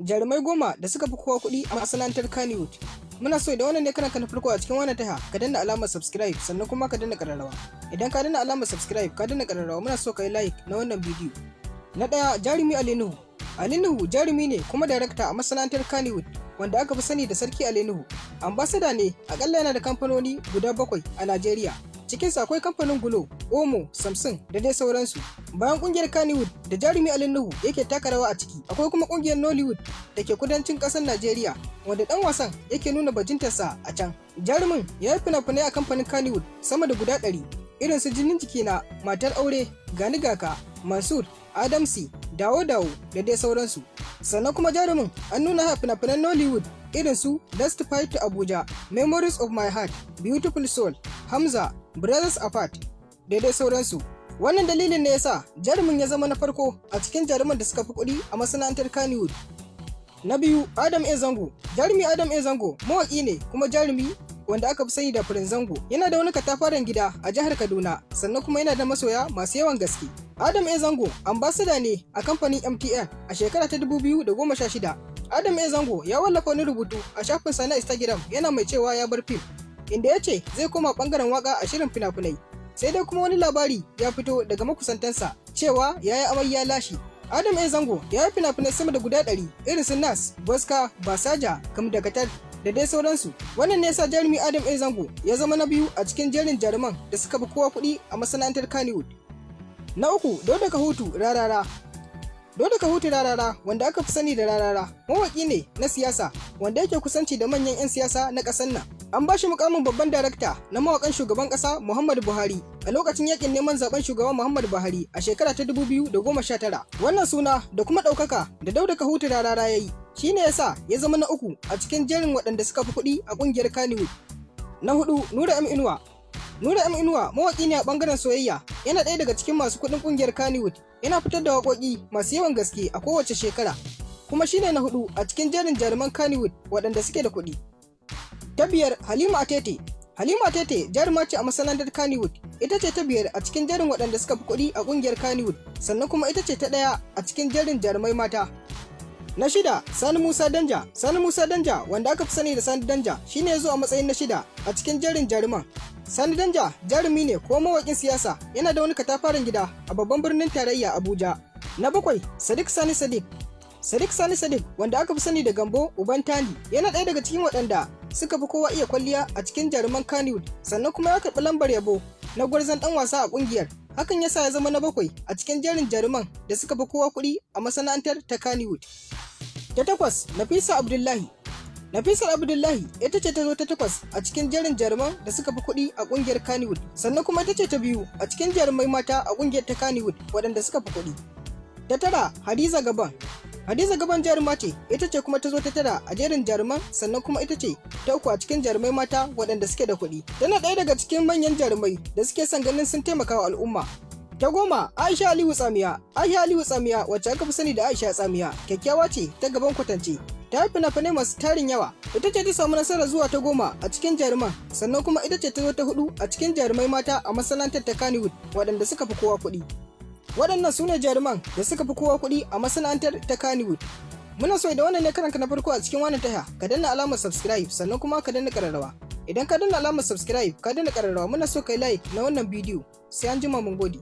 Jarumai 10 da suka fi kowa kuɗi a masana'antar Kannywood. Muna so idan wannan ne karonka na farko a cikin wannan tasha, ka danna alamar subscribe, sannan kuma ka danna ƙararrawa. Idan ka danna alamar subscribe, ka danna ƙararrawa, muna so ka yi like na wannan bidiyo. Na ɗaya, jarumi Ali Nuhu. Ali Nuhu jarumi ne kuma darakta a masana'antar Kannywood, wanda aka fi sani da Sarki Ali Nuhu. Ambassador ne, akalla yana da kamfanoni guda bakwai a Najeriya. Cikinsu akwai kamfanin Glo, Omo, Samsung da dai sauransu. Bayan kungiyar Kannywood da jarumi Ali Nuhu yake taka rawa a ciki, akwai kuma kungiyar Nollywood da ke kudancin ƙasar Najeriya, wanda ɗan wasan yake nuna bajintarsa a can. Jarumin ya yi fina-finai a kamfanin Kannywood sama da guda 100, irin su Jinin Jikina, Matar Aure, Gani Gaka, Mansur, Adamsi, Dawo Dawo da dai sauransu. Sannan kuma jarumin an nuna fina-finan Nollywood irin su Last Flight to Abuja, Memories of My Heart, Beautiful Soul, Hamza, Brothers Apart da dai sauransu. Wannan dalilin ne yasa jarumin ya zama na farko a cikin jaruman da suka fi kuɗi a masana'antar Kannywood. Na biyu, Adam A. Zango. Jarumi Adam A. Zango mawaƙi ne kuma jarumi wanda aka fi sani da Prince Zango. Yana da wani katafaren gida a jihar Kaduna, sannan kuma yana da masoya masu yawan gaske. Adam A. Zango ambassador ne a kamfanin MTN a shekara ta 2016. Adam A. Zango ya wallafa wani rubutu a shafinsa na Instagram yana mai cewa ya bar fim, inda ya ce zai koma bangaren waka a shirin fina-finai. Sai dai kuma wani labari ya fito daga makusantansa cewa ya yi amai ya lashe. Adam A. Zango ya yi fina-finai sama da guda 100 irin su Nas, Boska, Basaja, Gamdakatar da dai sauransu. Wannan ne yasa jarumi Adam A. Zango ya zama na biyu a cikin jerin jaruman da suka fi kowa kuɗi a masana'antar Kannywood. Na uku, Dauda Kahutu Rarara. Dauda Kahutu Rarara, wanda aka fi sani da Rarara, mawaƙi ne na siyasa wanda yake kusanci da manyan 'yan siyasa na ƙasar nan. An ba shi mukamin babban darakta na mawaƙan shugaban ƙasa Muhammadu Buhari a lokacin yakin neman zaben shugaban Muhammadu Buhari a shekara ta 2019. Wannan suna da kuma ɗaukaka da Dauda Kahutu Rarara ya yi shi ne yasa ya zama na uku a cikin jerin waɗanda suka fi kuɗi a ƙungiyar Kannywood. Na hudu, Nura M Inuwa. Nura M Inuwa mawaƙi ne a ɓangaren soyayya, yana ɗaya daga cikin masu kuɗin ƙungiyar Kannywood, yana fitar da waƙoƙi masu yawan gaske a kowace shekara. Kuma shine na hudu a cikin jerin jaruman Kannywood waɗanda suke da kuɗi. Ta biyar, Halima Atete. Halima Atete jaruma ce a masana'antar Kannywood, ita ce ta biyar a cikin jerin waɗanda suka fi kuɗi a ƙungiyar Kannywood, sannan kuma ita ce ta ɗaya a cikin jerin jarumai mata. Na shida, Sani Musa Danja. Sani Musa Danja, wanda aka fi sani da Sani Danja, shine ya zo a matsayin na shida a cikin jerin jaruman. Sani Danja jarumi ne ko mawaƙin siyasa, yana da wani katafaren gida a babban birnin tarayya Abuja. Na bakwai, Sadiq Sani Sadiq. Sadiq Sani Sadiq, wanda aka fi sani da Gambo Uban Tani, yana ɗaya daga cikin waɗanda suka fi kowa iya kwalliya a cikin jaruman Kannywood, sannan kuma ya karɓi lambar yabo na gwarzon ɗan wasa a ƙungiyar. Hakan yasa ya zama na bakwai a cikin jerin jaruman da suka fi kowa kuɗi a masana'antar ta Kannywood. Ta takwas, Nafisa Abdullahi. Nafisa Abdullahi ita ce ta zo ta takwas a cikin jerin jaruman da suka fi kuɗi a ƙungiyar Kannywood, sannan kuma ita ce ta biyu a cikin jarumai mata a ƙungiyar ta Kannywood waɗanda suka fi kuɗi. Ta tara, Hadiza Gabon. Hadiza Gabon jaruma ce, ita ce kuma ta zo ta tara a jerin jaruman, sannan kuma ita ce ta uku a cikin jarumai mata waɗanda suke da kuɗi. Tana ɗaya daga cikin manyan jarumai da suke son ganin sun taimaka wa al'umma. Ta 10, Aisha Aliyu Tsamiya. Aisha Aliyu Tsamiya, wacce aka fi sani da Aisha Tsamiya, kyakkyawa ce ta gaban kwatance. Ta yi fina-finai masu tarin yawa. Ita ce ta samu nasarar zuwa ta 10 a cikin jaruman, sannan kuma ita ce ta zo ta hudu a cikin jarumai mata a masana'antar ta Kannywood waɗanda suka fi kowa kuɗi. Waɗannan su ne jaruman da suka fi kowa kuɗi a masana'antar ta Kannywood. Muna so idan wannan ne karonka na farko a cikin wannan tasha, ka danna alamar subscribe, sannan kuma ka danna ƙararrawa. Idan ka danna alamar subscribe, ka danna ƙararrawa, muna so ka yi like na wannan bidiyo. Sai an jima, mun gode.